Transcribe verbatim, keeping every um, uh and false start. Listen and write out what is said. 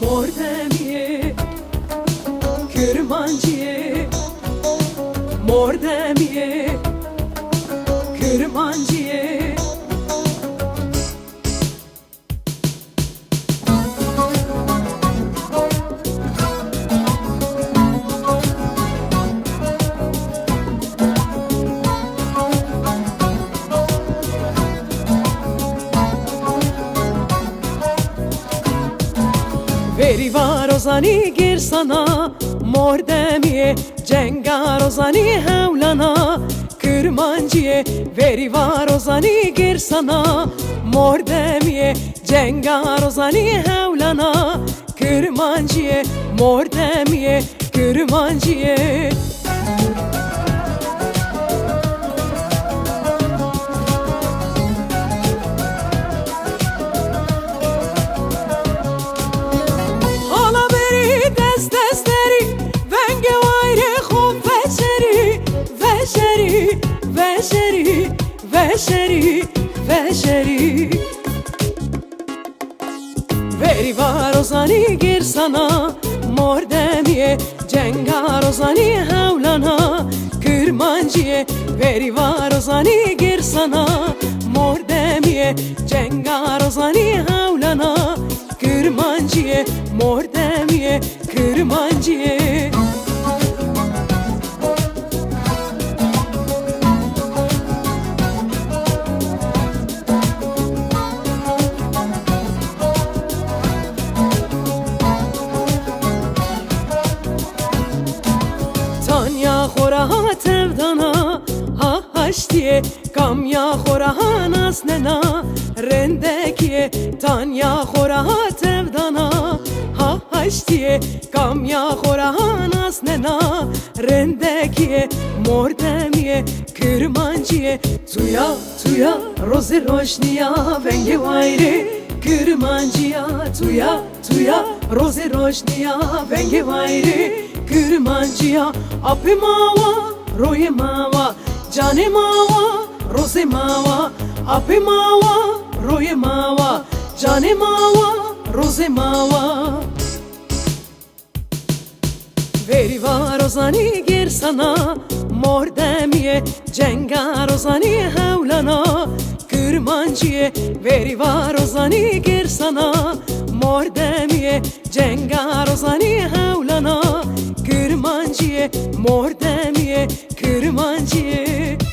Mordemiyê, Kirmanciyê, Mordemiyê, Kirmanciyê. Verî var ozanî girsana, Mordemiyê, cenga rozanî hewlana, Kirmanciyê. Verî var ozanî girsana, Mordemiyê, cenga rozanî hewlana, Kirmanciyê, Mordemiyê, Kirmanciyê. Hala berî dest dest derî, vengê wayirê xwe veşerî, veşerî, veşerî, veşerî, veşerî. Verî var ozanî girsana, Mordemiyê, cenga rozanî hewlana, Kirmanciyê. Verî var ozanî girsana, Mordemiyê, cenga rozanî hewlana, Kirmanciyê, Mordemiyê, Kirmanciyê. Tanya xora ha tevdana, ha haştiyê, kamya xora ha nasnena, rindekiyê. Tanya xora ha tevdana, ha haştiyê, kamya xora ha nasnena, rindekiyê, Mordemiyê, Kirmanciyê. Tuya, tuya, rozê roşniya, vengê wayirê, Kirmanciya. Tuya, tuya, rozê roşniya, vengê wayirê, Kirmanciya. Apê mawa, royê mawa, canê mawa, rozê mawa. Apê mawa, royê mawa, canê mawa, rozê mawa. Verî var ozanî girsana, Mordemiyê, cenga rozanî hewlana, Kirmanciyê. Verî var ozanî girsana, Mordemiyê, cenga rozanî hewlana, Kirmanciyê, Mordemiyê, Kirmanciyê.